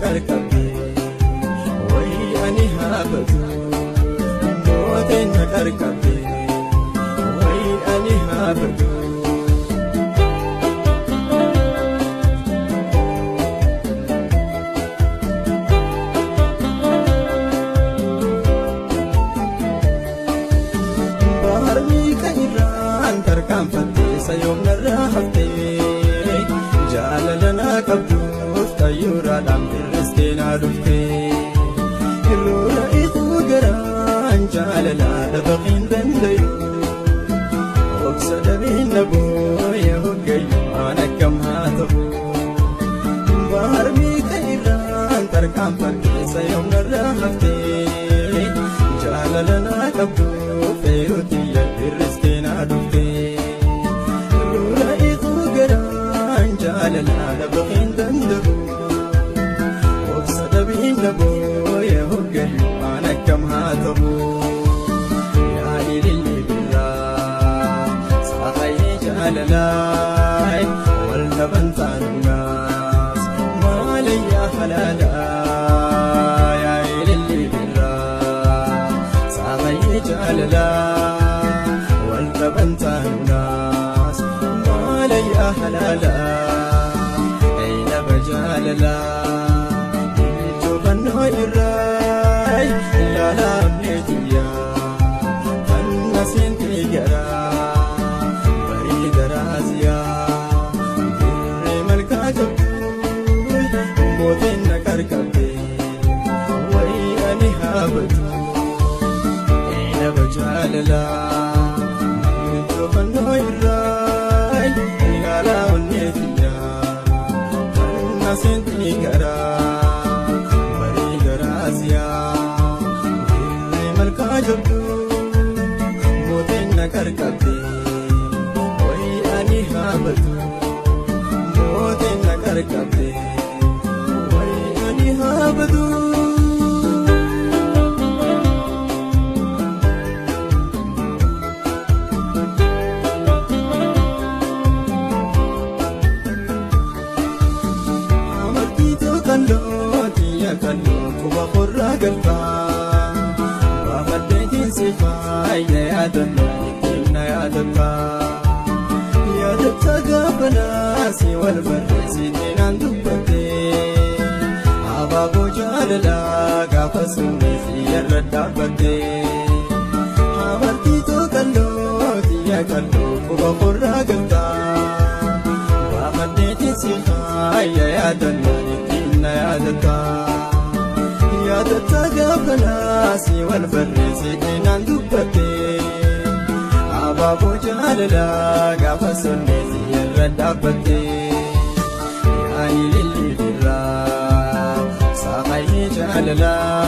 qarqabde wayi ani haabatu mooteen na qarqabde wayi ani haabatu. Tarkaanfattee sayoomnarraa haftee jaalala naa qabduuf xayyuuraadhaan birristee naa dhuftee irroora ituu garaan jaalalaa dabaqiin dandayu obsa dhabiin na booya hoggayu aan akkam haa ta'u baharmii kan irraan tarkaanfattee sayoomnarraa haftee jaalala naa qabduuf feeruutiyya birristee naa dhuftee. Jaalala dabaqiin danda'u obsa dhabiin na booya hoggayu aan akkam haa ta'u yaa ililli birraa saaqayyee jaalalaa wal dhaban taanumaas maalayyaa halaalaa yaa ililli birraa saaqayyee jaalalaa wal dhaban taanumaas maalayyaa halaalaa. Jaalala ijoo irraa ilaalamne tuyyaa kan nasiinti garaa barii garaasiyaa dirree malkaa jabduu mootiin na qarqabde wayi ani haabatu eenaba jaalala ijoo irraa ilaalamne tuyyaa. Nasinti garaa barii garaasiyaa dirree malkaa jabduu mootiin na qarqabde wayi ani haabatu mootiin na qarqabde wayi ani haabatu. Kalloo quba qorraa galfaa baafadheetiin si faaya yaadannoo ittiin na yaadataa yaadataa gaafa naasii wal barreessitee naan dubbattee abaaboo jaalalaa gaafa sunnee siyyarra dhaabbattee amartiitoo kalloo xiyya kalloo quba qorraa galfaa baafadheetiin si faaya yaadannoo ittiin na yaadataa. Yaadataa gaafa naasii wal barreessitee naan dubbattee abaaboo jaalalaa gaafa sunnee siyyarra dhaabbattee yaa ililli birraa saaqayyee jaalalaa